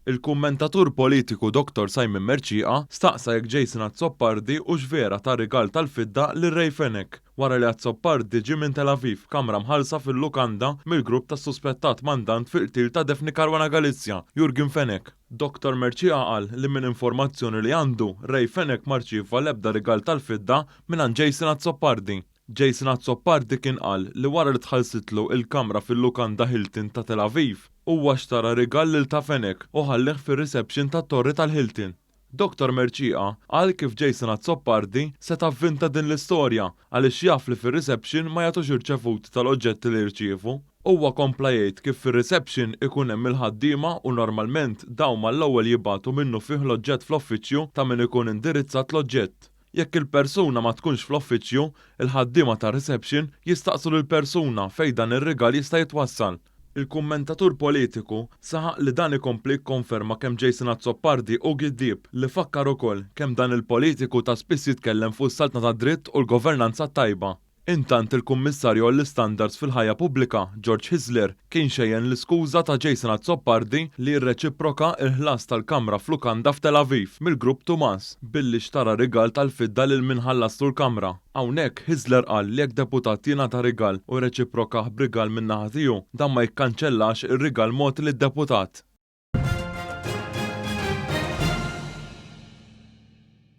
Il-kummentatur politiku Dottor Simon Mercieca staqsa jekk Jason Azzopardi hux vera ta rigal tal-fidda lil Ray Fenech wara li Azzopardi ġie minn Tel Aviv f'kamra mħallsa fil-lukanda mill-grupp tas-suspettat mandant fil-qtil ta' Daphne Caruana Galizia, Yorgen Fenech. Dottor Mercieca qal li minn informazzjoni li għandu, Ray Fenech ma rċieva l-ebda rigal tal-fidda mingħand Jason Azzopardi. Jason Azzopardi kien qal li wara li tħallsitlu il-kamra fil-lukanda Hilton ta' Tel Aviv, huwa xtara rigal lil ta' Fenech u ħallih fir-reception tat-torri tal-Hilton. Dottor Mercieca qal kif Jason Azzopardi seta' vvinta din l-istorja għaliex jaf li fir-reception ma jagħtux irċevuti tal-oġġetti li jirċievu. Huwa kompla jgħid kif fir-reception ikun hemm il-ħaddiema u normalment dawn mal-ewwel jibagħtu minnufih l-oġġett fl-offiċċju ta' min ikun indirizzat l-oġġett. Jekk il-persuna ma tkunx fl-offiċċju, il-ħaddiema tar-reception jistaqsu lill-persuna fejn dan ir-rigal jista' jitwassal. Il-kummentatur politiku saħaq li dan ikompli jikkonferma kemm Jason Azzopardi hu giddieb, li fakkar ukoll kemm dan il-politiku ta' spiss jitkellem fuq is-saltna tad-dritt u l-governanza t-tajba. Intant il-Kummissarju għall-Istandards fil-Ħajja Pubblika, George Hyzler, kien xejjen l-iskuża ta' Jason Azzopardi li rreċiproka l-ħlas tal-kamra f'lukanda f'Tel Aviv mill-Grupp Tumas billi xtara rigal tal-fidda lil min ħallaslu l-kamra. Hawnhekk, Hyzler qal li jekk deputat jingħata rigal u rreċiprokah b'rigal min-naħa tiegħu, dan ma jikkanċellax ir-rigal mogħti lid-deputat.